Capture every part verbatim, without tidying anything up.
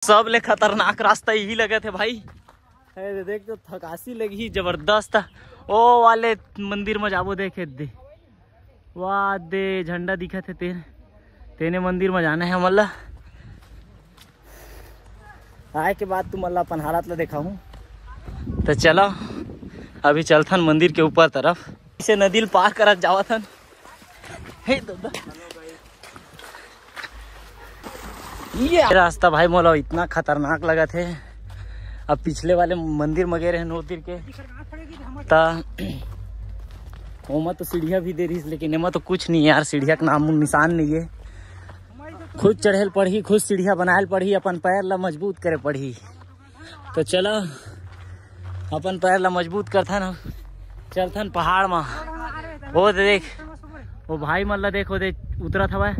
सबले खतरनाक रास्ता यही लगत हे भाई। अरे देख तो थकासी लगही जबरदस्त। ओ वाले मंदिर में जाबो, देखे दे, वाह दे झंडा दिखत हे तेन, तेने मंदिर में जाना हे हमन ला। आए के बाद तुमन ला अपन हालत ला देखाहूँ। तो चलो अभी चलथन मंदिर के ऊपर तरफ। इसे नदी ल पार करत जावत हन। हे दादा। ये रास्ता भाई मोला इतना खतरनाक लगत हे। अब पिछले वाले मंदिर में गे रहे नौ तीर के, त ओमा तो सीढ़िया भी दे रहिस, लेकिन एमा तो कुछ नहीं यार, सीढ़िया के नाम निशान नहीं है। खुद चढ़े ल पड़ही, खुद सीढ़िया बनाए ल पड़ही, अपन पैर ला मजबूत करे पड़ही। तो चला अपन पैर ला मजबूत करथन, हम चलथन पहाड़ मा। ओ दे देख, ओ भाई मन ला देख, ओ दे उतरत हवय।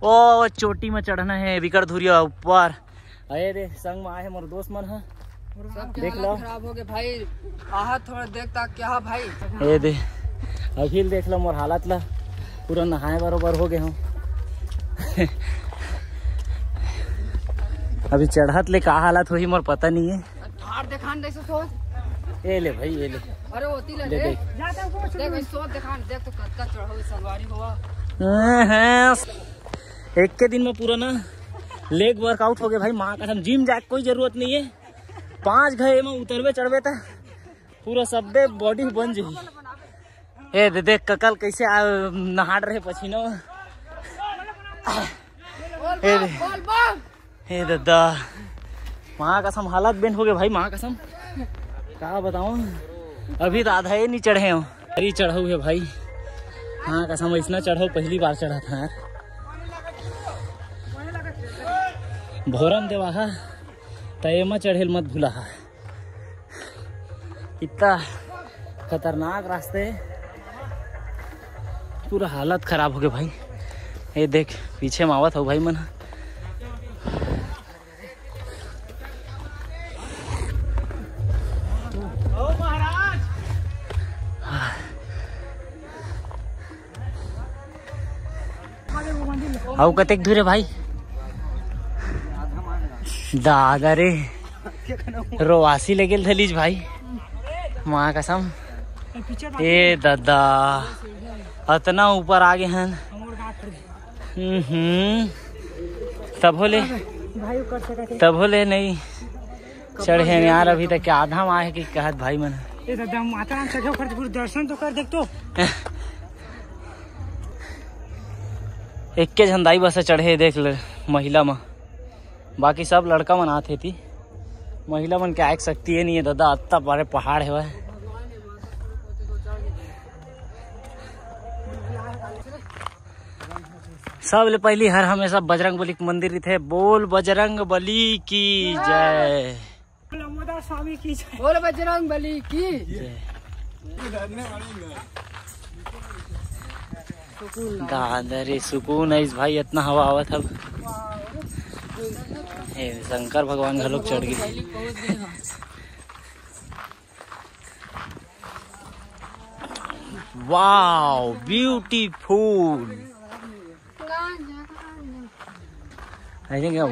ओ चोटी मा चढ़ना हे, बिकट धुरिया ऊपर। अरे दे, संग मा आए हे मोर दोस्त मन ह। सबके देख हालत लो। खराब हो गए भाई। आहा थोड़ा देख ताक क्या भाई। ए दे, अभी देख लो मोर हालत ला, पूरा नहाए बरोबर हो गए हम। अभी चढ़त ले का हालत होही मोर पता नहीं है। ठाड़ देखान दे सो सोच। ए ले भाई, ए ले। अरे होती ले ले रे। देख। देख भाई, सोच देखान, देख तो कत्ता चढ़ो सवारी हुआ। हैं, एक के दिन में पूरा ना लेग वर्कआउट हो गया भाई, माँ कसम। जिम जाए के कोई जरूरत नहीं है। पाँच घंटे में उतरबे चढ़बे त पूरा सबे बॉडी बन जाही। ए दे देख ककल कैसे आ, नहाड़ रहे पसीना। ए दे। ए दादा, माँ कसम हालत बेंड हो गए भाई, माँ कसम का बताऊँ। अभी तो आधा ही नहीं चढ़े हो। अरे चढ़ऊ है भाई, माँ कसम ऐसना चढ़ऊ पहली बार चढ़ा था यार। भोरम देवाहा त एमा चढ़ेल मत भूला हा। इतना खतरनाक रास्ते, पूरा हालत खराब हो गया भाई। ये देख पीछे में आवत हो भाई मन। अउ कतेक दूर है भाई? दादा रे, रोवासी ले गेल धलीज भाई, माँ कसम। ए दादा, अतना ऊपर आ गए हन। हम्म, तभो ले, भाई ऊपर से करके। तभो ले नहीं चढ़े हन यार, अभी तक के आधा में आए हे कि कहत भाई मन। ए दादा, माता राम चढ़े ओकर पूरा दर्शन तो कर देख तो। एक के झन दाई बस चढ़े, देख ले महिला मन, बाकी सब लड़का मन आत हे ती। महिला मन के आए के शक्ति हे नहीं है दादा, अत्ता बड़े पहाड़ हेवय। सबले पहली हर हमेशा बजरंग बली के मंदिर रहिथे। बोल बजरंग बली की जय। लमोदर स्वामी की जय। बोल बजरंग बली की जय। दादा रे सुकून है इस भाई, इतना हवा आवत हव। हे शंकर भगवान घलोक चढ़ गए। Wow, beautiful। I think, wow।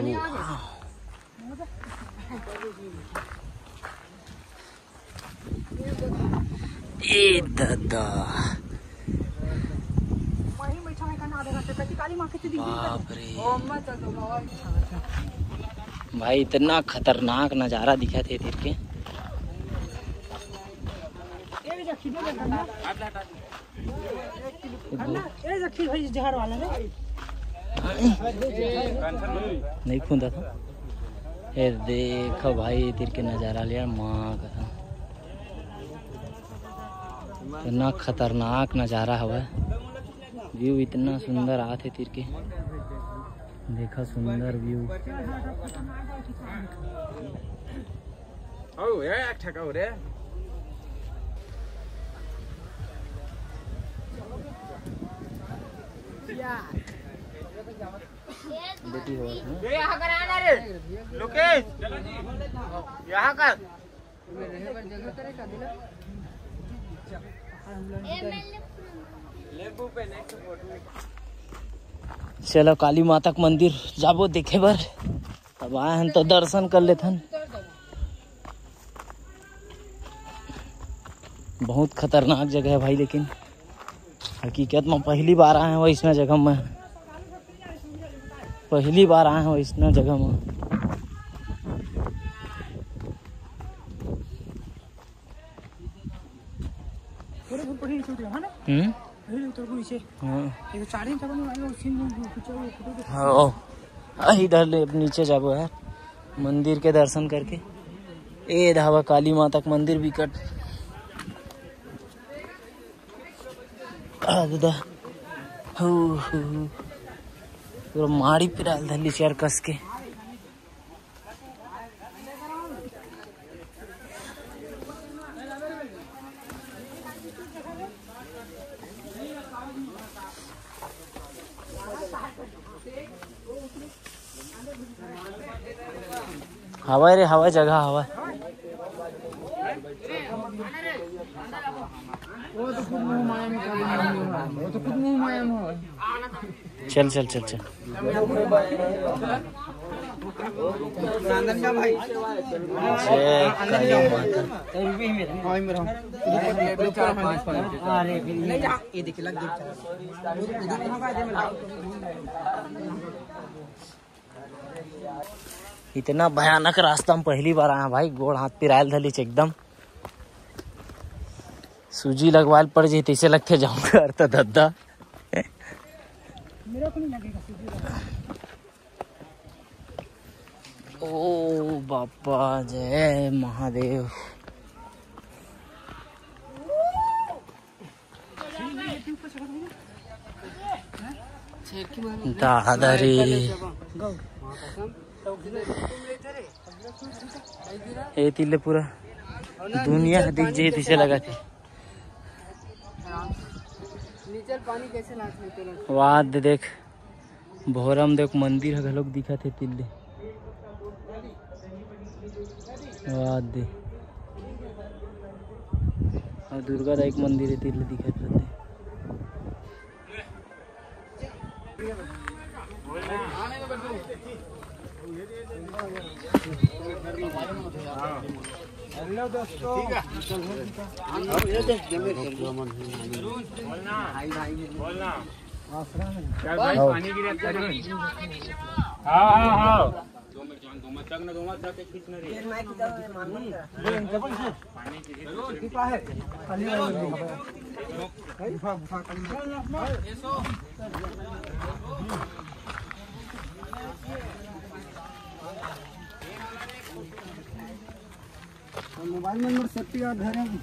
ए दादा, बाप रे। भाई, इतना खतरनाक नजारा दिखत हे तीर के। ए, देखी भाई, जहर वाला रे। नहीं खूंदा था। ए देखो भाई, तीर के नजारा ले यार, माँ का इतना खतरनाक नजारा हवा। व्यू इतना सुंदर आत हे तीर के। देखा सुंदर व्यू। ओ, ए, एक ठका हो रे। बेटी हो, हाँ? ए, यहाँ कर आना रे। लोकेश, यहाँ कर। चलो, काली माता के मंदिर जाबो देखे बर। अब आए हन तो दर्शन कर लेथन। बहुत खतरनाक जगह है भाई, लेकिन हकीकत में पहली बार आए हैं वैसना जगह में, पहली बार आए हैं वैसना जगह में। हम्म। हाँ। हाँ, इधर ले अब नीचे जाबो यार, मंदिर के दर्शन करके। ए धावा काली माता के मंदिर बिकट। आ दादा, हो, हो, हो। पूरा माड़ी पिराल धली चेयर कस के। हवा रे, हवा जगह हवा। चल चल चल चल। जय काली माता। इतना भयानक रास्ता हम पहली बार आया भाई, गोड़ हाथ पिरायल धलीच एकदम। सूजी लगवाल पड़ जाई तैसे लगते जाऊंगा, अरे तो दद्दा। ओ बापा, जय महादेव। दादा रे। ए तिल्ले पूरा दुनिया दिख जे तैसे लगा थे। वाह दे देख, भोरम देख मंदिर ह घलोक दिखत हे तिल्ले। वाह दे, अउ दुर्गा दाई के मंदिर हे तिल्ले दिखत हे। हाँ, हाँ, हाँ। मोबाइल नंबर सेफ्टी गार्ड धरे हैं।